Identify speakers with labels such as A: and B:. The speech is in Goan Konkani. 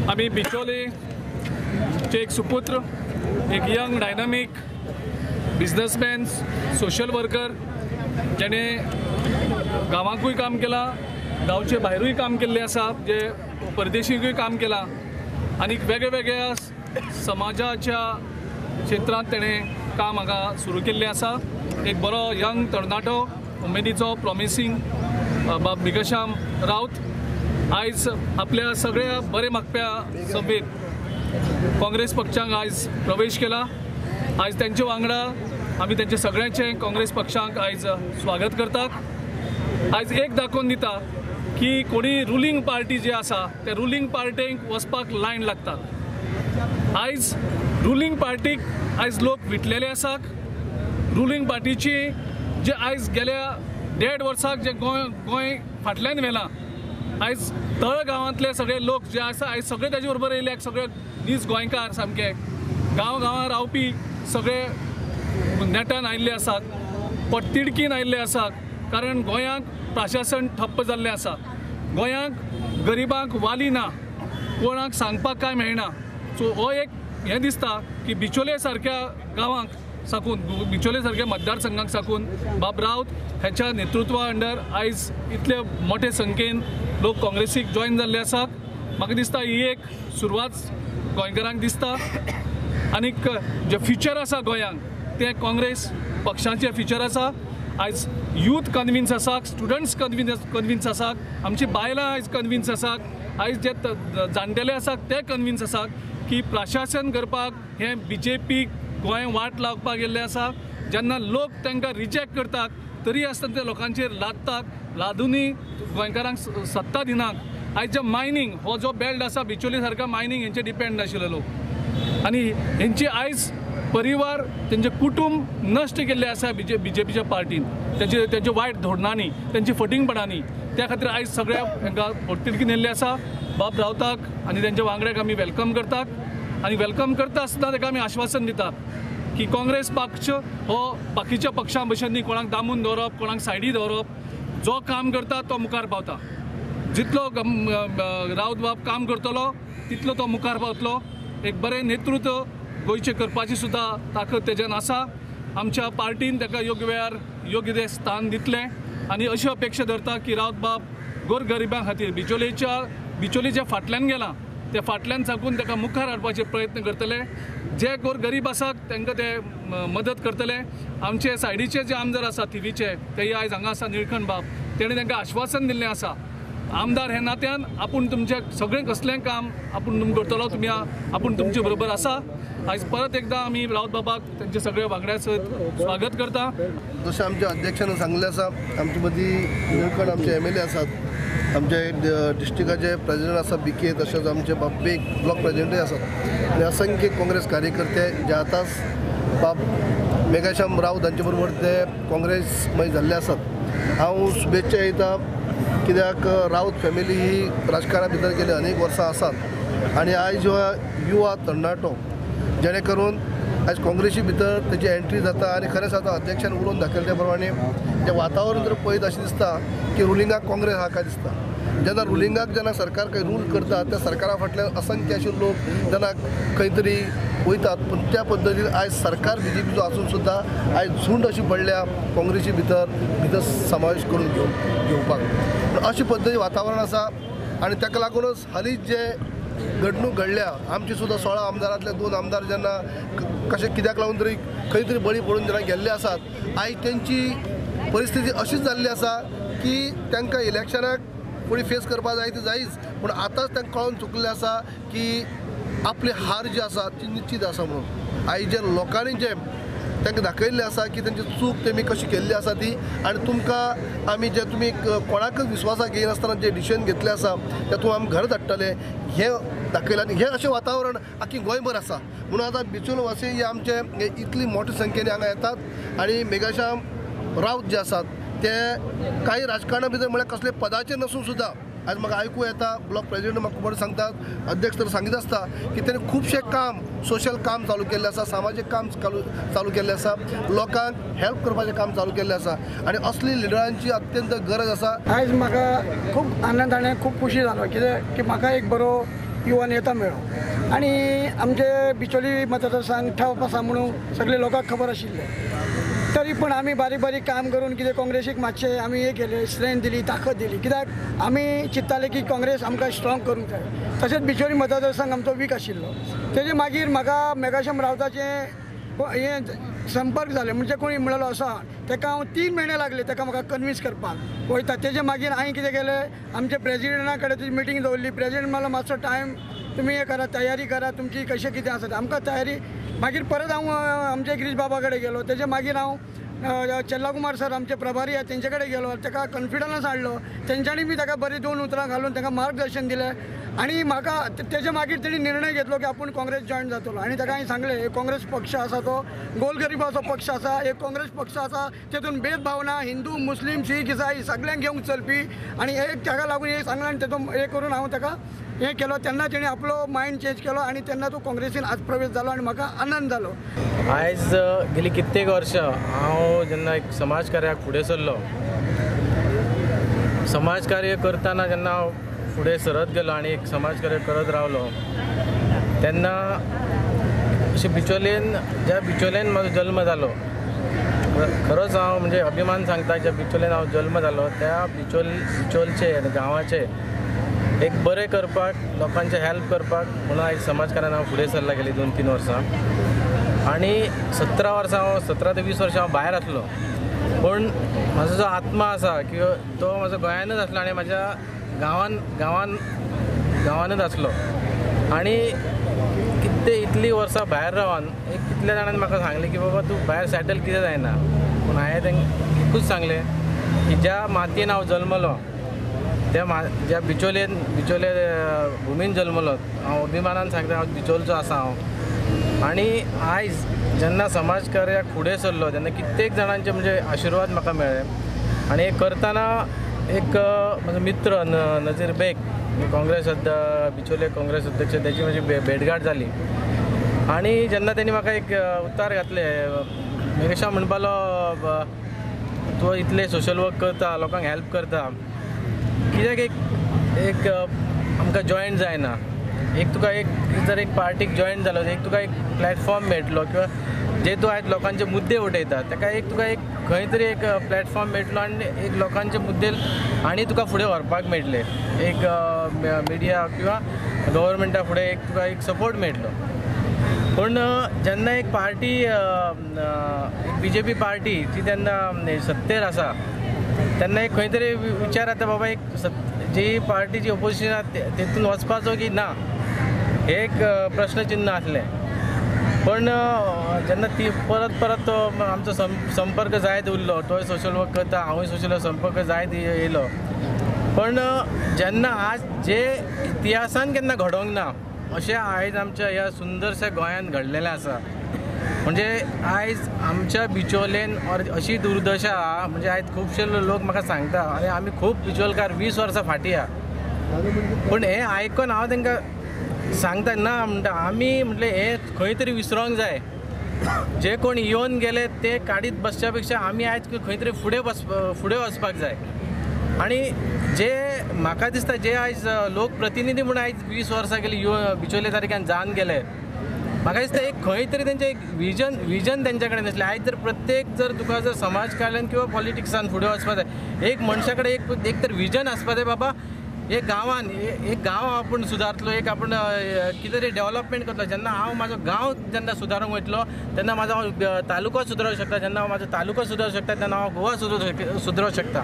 A: आमी बिचोलेचे एक सुपुत्र, एक young dynamic businessman, social worker, जेणे गांवांकूय काम केलां, गांवचे भायरूय काम केल्लें आसा, जे परदेशीकूय काम केलां आनी वेगळ्या वेगळ्या समाजाच्या क्षेत्रांत तेणें काम हांगा सुरू केल्लें आसा. एक बरो यंग तरणाटो, उमेदीचो, प्रॉमिसींग बाब मेघश्याम राऊत आयज आपल्या सगळ्या बरे मागप्या सभेत काँग्रेस पक्षांक आयज प्रवेश केला. आयज तेंचे वांगडा आमी तेंचे सगळ्यांचे काँग्रेस पक्षांक आयज स्वागत करतात. आयज एक दाखोवन दिता की कोणी रुलींग पार्टी जी आसा त्या रुलींग पार्टीक वचपाक लायन लागता. आयज रुलींग पार्टीक आयज लोक विटलेले आसात. रुलींग पार्टीची जे आयज गेल्या 1.5 वर्साक जे गोंय फाटल्यान व्हेलां, आयज तळगांवांतले सगळे लोक जे आसा आयज सगळे ताजे बरोबर येयले, सगळे नीज गोंयकार सामके गांव गांवां रावपी सगळे नेटान आयिल्ले आसात, पोटतिडकीन आयिल्ले आसात. कारण गोंयांक प्रशासन ठप्प जाल्लें आसा, गोंयांक गरिबांक वाली ना, कोणाक सांगपाक कांय मेळना. सो हो एक हें दिसता की बिचोले सारक्या गांवांक साकून, बिचोले सारक्या मतदारसंघाक साकून बाब राऊत ह्याच्या नेतृत्वा अंडर आयज इतले मोठे संख्येन लोक काँग्रेसीक जॉयन जाल्ले आसात. म्हाका दिसता ही एक सुरवात गोंयकारांक दिसता आनीक जे फ्युचर आसा गोंयांक तें काँग्रेस पक्षाचें फ्युचर आसा. आयज यूथ कन्विन्स आसा, स्टुडंट्स कन्विन्स आसात, आमची बायलां आयज कन्विन्स आसात, आयज जे जाणटेले आसात ते कन्विन्स आसात की प्रशासन करपाक हें बी जे पी गोंय वाट लावपाक गेल्लें आसा. जेन्ना लोक तांकां रिजेक्ट करतात तरी आसतना ते लोकांचेर लादतात, लादुनूय गोंयकारांक सत्ता दिनात. आयज जे मायनींग हो जो बेल्ट आसा बिचोली सारक्या मायनींग हेंचेर डिपेंड आशिल्ले लोक आनी हेंची आयज परिवार, तेंचें कुटुंब नश्ट केल्लें आसा बी जे पीच्या पार्टीन, तेंचे वायट धोरणांनी, तेंची फटींगपणांनी. त्या खातीर आयज सगळ्या हांकां पोटतिडकीन येयल्लें आसा. बाब रावताक आनी तेंच्या वांगड्याक आमी welcome करतात आनी welcome करता आसतना ताका आमी आश्वासन दितात की काँग्रेस पक्ष हो बाकीच्या पक्षां भशेन न्ही, कोणाक दामून दवरप, कोणाक सायडी दवरप, जो काम करता तो मुखार पावता. जितलो राऊत बाब काम करतलो तितलो तो मुखार पावतलो. एक बरें नेतृत्व गोंयचें करपाची सुद्दां ताकद तेज्यान आसा. आमच्या पार्टीन ताका योग्य वेळार योग्य तें स्थान दितलें आनी अशी अपेक्षा धरता की राऊत बाब गोरगरिबां खातीर बिचोलीच्या फाटल्यान गेला त्या फाटल्यान साकून ताका मुखार हाडपाचे प्रयत्न करतले. जे गोरगरीब आसात तांकां ते मदत करतले. आमचे सायडीचे जे आमदार आसा थिवीचे तेय आयज हांगा आसा, निळखंठ बाब, तेणी तांकां आश्वासन दिल्लें आसा आमदार हे नात्यान आपूण तुमचें सगळें कसलें काम आपूण तुमकां करतलो, तुमी आपूण तुमचे बरोबर आसा. आयज परत एकदां आमी राऊत बाबाक तेंचे सगळे वांगड्या सयत स्वागत करता.
B: जशें आमच्या अध्यक्षान सांगलें आसा, आमचे मदीं निळखंठ आमचे एम एल ए आसात, आमचे डिस्ट्रिक्टाचे प्रेजिडेंट आसा बी के, तशेंच आमचे बाब बेग ब्लॉक प्रेजिडेंटूय आसात आनी असंख्य काँग्रेस कार्यकर्ते जे आतांच बाब मेघश्याम राऊत हांचे बरोबर ते काँग्रेसमय जाल्ले आसात. हांव शुभेच्छा दिता कित्याक राऊत फॅमिली ही राजकारणा भितर गेली अनेक वर्सां आसात आनी आयज हो युवा तरणाटो जेणे करून आयज काँग्रेसी भितर तेजी एंट्री जाता आनी खरेंच आतां अध्यक्षान उलोवन दाखयले त्या प्रमाणे जें वातावरण जर पळयत अशें दिसता की रुलिंगाक काँग्रेस आहा काय दिसता. जेन्ना रुलिंगाक जेन्ना सरकार खंय रूल करता त्या सरकारा फाटल्यान असंख्य अशे लोक जेन्ना खंय तरी वयतात, पूण त्या पद्दतीन आयज सरकार बी जे पीचो आसून सुद्दां आयज झूंड अशी पडल्या काँग्रेसी भितर भितर समावेश करून घेवपाक. पूण अशी पद्दती वातावरण आसा आनी ताका लागूनच हालींच जे घडणूक घडल्या आमची सुद्दां 16 आमदारांतले 2 आमदार जेन्ना कशें कित्याक लागून तरी खंय तरी बळी पडून जेन्ना गेल्ले आसात, आयज तेंची परिस्थिती अशीच जाल्ली आसा की तांकां इलेक्शनाक फुडें फेस करपाक जाय ती जायच, पूण आतांच तांकां कळोन चुकल्लें आसा की आपली हार जी आसा ती निश्चीत आसा म्हणून. आयज जे लोकांनी जे तांकां दाखयल्लें आसा की तेंची चूक तेमी कशी केल्ली आसा ती आनी तुमकां आमी जे तुमी कोणाकच विस्वासाक घेयनासतना जे डिसिजन घेतलें आसा तेतूंत आमी घर धाडटले हें दाखयलां आनी हें अशें वातावरण आख्खी गोंयभर आसा. म्हणून आतां बिचोलवासी हे आमचे इतली मोठे संख्येन हांगा येतात आनी मेघश्याम राऊत जे आसात ते कांय राजकारणा भितर म्हळ्यार कसले पदाचेर नासून सुद्दां आज म्हाका आयकूं येता, ब्लॉक प्रेजिडेंट म्हाका खबर सांगतात, अध्यक्ष तर सांगीत आसता की तेणी खुबशें काम, सोशल काम चालू केल्लें आसा, सामाजीक काम चालू केल्लें आसा, लोकांक हेल्प करपाचें काम चालू केल्लें आसा आनी असली लिडरांची अत्यंत गरज आसा.
C: आयज म्हाका खूब आनंद आनी खूब खुशी जालो कित्याक की म्हाका एक बरो युवा नेता मेळ्ळो आनी आमचे बिचोली मतदारसंघ ठप आसा म्हणून सगळे लोकांक खबर आशिल्लें. तरी पण आमी बारीक बारीक काम करून कितें काँग्रेसीक मातशें आमी हें केलें, स्ट्रेंथ दिली, ताकद दिली, कित्याक आमी चिंत्ताले की काँग्रेस आमकां स्ट्रॉंग करूंक जाय. तशेंच बिचोली मतदारसंघ आमचो वीक आशिल्लो. तेजे मागीर म्हाका मेघाश्याम रावताचें हें संपर्क जाले, म्हणजे कोणी म्हणलो आसा ताका हांव 3 म्हयने लागले ताका म्हाका कन्विन्स करपाक वयता. तेजे मागीर हांवें कितें केलें, आमच्या प्रेजिडेंटा कडेन तुजी मिटींग दवरली. प्रेजिडेंट म्हणलो मातसो टायम तुमी हें करा, तयारी करा तुमची कशें कितें आसा तें. आमकां तयारी मागीर परत हांव आमच्या गिरीश बाबा कडेन गेलो. तेजे मागीर हांव चेल्लाकुमार सर आमचे प्रभारी आसा तेंचे कडेन गेलो, ताका कॉन्फिडन्स हाडलो. तेंच्यांनी बी ताका बरी 2 उतरां घालून ताका मार्गदर्शन दिलें आनी म्हाका तेजे मागीर तेणी निर्णय घेतलो की आपूण काँग्रेस जॉयन जातलो. आनी ताका हांवें सांगलें, एक काँग्रेस पक्ष आसा तो गोरगरिबाचो पक्ष आसा, एक काँग्रेस पक्ष आसा तेतून भेदभाव ना, हिंदू मुस्लीम शीख इसाई सगळ्यांक घेवंक चलपी. आनी एक ताका लागून हें सांगलें आनी तेतून हें करून हांव ताका हें केलो. तेन्ना तेणी आपलो मायंड चेंज केलो आनी तेन्ना तो काँग्रेसीन आज प्रवेश जालो आनी म्हाका आनंद जालो.
D: आयज गेली कित्येक वर्सां हांव जेन्ना एक समाज कार्याक फुडें सरलो, समाज कार्य करतना जेन्ना हांव फुडें सरत गेलो आनी एक समाज कार्य करत रावलो तेन्ना अशें बिचोलेन, ज्या बिचोलेन म्हाजो जल्म जालो, खरोच हांव म्हणजे अभिमान सांगता, ज्या बिचोलेन हांव जल्म जालो त्या बिचोलचे आनी गांवाचे एक बरें करपाक, लोकांचे हेल्प करपाक म्हणून आयज समाज कार्यान हांव फुडें सरला गेली 2-3 वर्सां. आनी 17 वर्सां हांव 17 ते 20 वर्सां हांव भायर आसलो, पूण म्हाजो जो आत्मा आसा किंवा तो म्हाजो गोंयानूच आसलो आनी म्हाज्या गांवान गांवान गांवानूच आसलो. आनी कितले इतलीं वर्सां भायर रावन एक कितल्या जाणांनी म्हाका सांगलें की बाबा तूं भायर सेटल कितें जायना, पूण हांवें तांकां एकूच सांगलें की ज्या मातयेन हांव जल्मलो, त्या ज्या बिचोले भुमीन जल्मलो, हांव अभिमानान सांगता हांव बिचोलचो आसा हांव. आनी आयज जेन्ना समाज कार्याक फुडें सरलो तेन्ना कित्येक जाणांचे म्हणजे आशिर्वाद म्हाका मेळ्ळे. आनी हें करतना एक म्हजो मित्र नजीर बेग, काँग्रेस बिचोले काँग्रेस अध्यक्ष, त्याची म्हजी भेटगाट जाली. आनी जेन्ना तेणी म्हाका एक उतार घातले, मेघेशा म्हणपालो तूं इतलें सोशल वर्क करता, लोकांक हेल्प करता, कित्याक एक एक आमकां जॉयन जायना, एक तुका एक जर एक पार्टीक जॉयन जालो एक तुका एक प्लॅटफॉर्म मेळटलो किंवा जे तूं आयज लोकांचे मुद्दे उठयता ताका एक तुका एक खंय तरी एक प्लॅटफॉर्म मेळटलो आनी एक लोकांचे मुद्दे आनी तुका फुडें व्हरपाक मेळटले, एक मिडिया किंवा गव्हर्मेंटा फुडें एक तुका एक सपोर्ट मेळटलो. पूण जेन्ना एक पार्टी बीजेपी पार्टी ती तेन्ना सत्तेर आसा तेन्ना एक खंय तरी विचार येता बाबा एक जी पार्टी जी ओपोजिशन आसा तेतून वचपाचो की ना, हे एक प्रश्नचिन्ह आसलें. पण जेन्ना ती परत परत तो आमचो संपर्क जायत उरलो, तोय सोशल वर्क करता, हांवूय सोशल वर्क संपर्क जायत येयलो. पण जेन्ना आज जे इतिहासान केन्ना घडोवंक ना अशें आयज आमच्या ह्या सुंदरशा गोंयांत घडलेलें आसा. म्हणजे आयज आमच्या बिचोलेन ऑर अशी दुर्दशा आहा, म्हणजे आयज खुबशे लोक म्हाका सांगता आनी आमी खूब बिचोलकार 20 वर्सां फाटीं आहा, पूण हें आयकून हांव तांकां सांगता ना म्हणटा आमी म्हटलें हें खंय तरी विसरोंक जाय, जे कोण येवन गेले ते काडीत बसच्या पेक्षा आमी आयज खंय तरी फुडें वचपाक जाय. आनी जे म्हाका दिसता जे आयज लोकप्रतिनिधी म्हूण आयज 20 वर्सां गेली बिचोले तारख्यान जावन गेले, म्हाका दिसता एक खंय तरी तेंचें एक विजन तेंच्या कडेन आसलें. आयज जर प्रत्येक जर तुका जर समाज कार्यान किंवा पॉलिटिक्सान फुडें वचपाक जाय, एक मनशा कडेन एक तर विजन आसपाक जाय बाबा एक गांवान एक गांव आपूण सुदारतलो, एक आपूण कितें तरी डेवलपमेंट करतलो. जेन्ना हांव म्हाजो गांव जेन्ना सुदारूंक वयतलो तेन्ना म्हाजो हांव तालुको सुदारूंक शकता, जेन्ना हांव म्हाजो तालुको सुदारूंक शकता तेन्ना हांव गोवा सुदारूंक शकता.